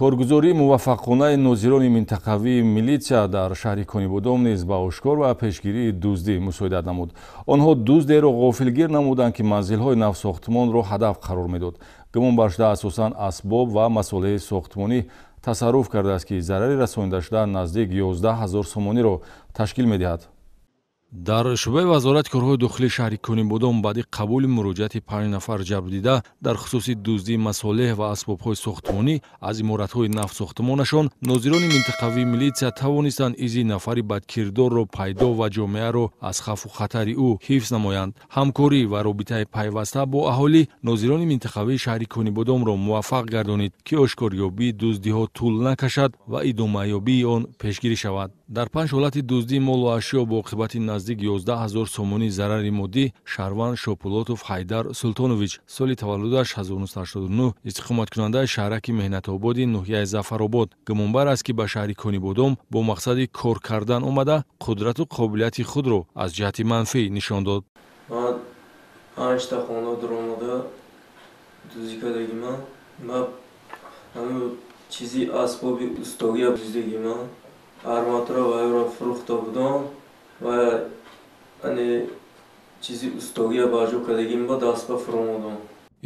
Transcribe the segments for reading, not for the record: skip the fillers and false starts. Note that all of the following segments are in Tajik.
Коргузории муваффақонаи нозирони минтақавии милитсия дар шаҳри Конибодом низ ба ошкор ва пешгирии дуздӣ мусоидат намуд. Онҳо дуздеро ғофилгир намуданд, ки манзилҳои навсохтмонро ҳадаф қарор медод. Гумонбаршуда асосан асбоб ва масолеҳи сохтмонӣ тасарруф кардааст, ки зарари расонидашуда наздик 11 ҳазор сомониро ташкил медиҳад. Дар шӯъбаи вазорати корҳои дохилии шаҳри Конибодом баъди қабули муроҷиати 5 нафар ҷабрдида дар хусуси дуздии масолеҳ ва асбобҳои сохтмонӣ аз иморатҳои навсохтмонашон, нозирони минтақавии милитсия тавонистанд изи нафари бадкирдорро пайдо ва ҷомеаро аз хавфу хатари ӯ ҳифз намоянд. Ҳамкорӣ ва робитаи пайваста бо аҳолӣ нозирони минтақавии шаҳри Конибодомро муваффақ гардонид, ки ошкорёбии дуздиҳо тӯл накашад ва идомаёбии он пешгирӣ шавад. Дар 5 ҳолати дуздии молу ашё бо оқибати наздик 11 ҳазор сомонӣ зарари моддӣ шаҳрванд Шопулотов Ҳайдар Султонович, соли таваллудаш 1989, истиқоматкунандаи шаҳраки Меҳнатободи ноҳияи Зафаробод, гумонбар аст, ки ба шаҳри Конибодом бо мақсади кор кардан омада, қудрату қобилияти худро аз ҷиҳати манфӣ нишон дод. Ман панҷта хона дуромада дуздӣ кардагиман. Ман ҳамин чизи асбоби устогия дуздидагиман. Арматура вайро фурӯхта будам ва ане чизи устогия барҷо кардагим ба даст ба фуромадам.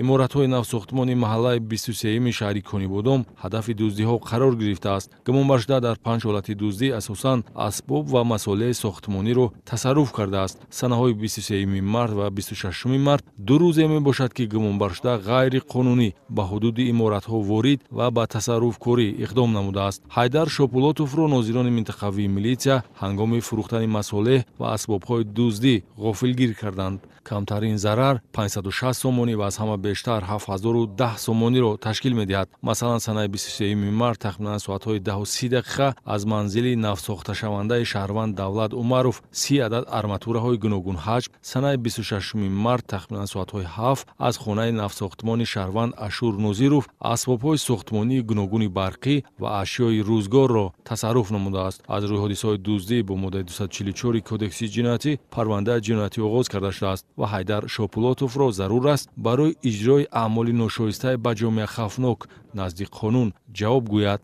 Иморатҳои навсохтмони маҳаллаи 23-юми шаҳри Конибодом ҳадафи дуздиҳо қарор гирифтааст. Гумонбаршуда дар 5 ҳолати дуздӣ асосан асбоб ва масолеҳи сохтмониро тасарруф кардааст. Санаҳои 23 март ва 26 март 2 рӯзе мебошад, ки гумонбаршуда ғайриқонунӣ ба ҳудуди иморатҳо ворид ва ба тасарруфкорӣ иқдом намудааст. Ҳайдар Шопулотовро нозирони минтақавии милитсия ҳангоми фурӯхтани масолеҳ ва асбобҳои дуздӣ ғофилгир карданд. Камтарин зарар 560 сомонӣ ва аз ҳама бештар 7010 сомониро ташкил медиҳад. Масалан, санаи 23 март тахминан соатҳои 10:30 аз манзили навсохташавандаи шаҳрванд Давлат Умаров 30 адад арматураҳои гуногунҳаҷм, санаи 26 март тахминан соатҳои 7 аз хонаи навсохтмони шаҳрванд Ашур Нозиров асбобҳои сохтмонии гуногуни барқӣ ва ашёи рӯзгорро тасарруф намудааст. Аз рӯи ҳодисаҳои дуздӣ бо моддаи 244 кодекси ҷиноятӣ парвандаи ҷиноятӣ оғоз карда шудааст ва Ҳайдар Шопулотовро зарур аст барои иҷрои аъмоли ношоистаи ба ҷомеа хавфнок назди қонун ҷавоб гӯяд.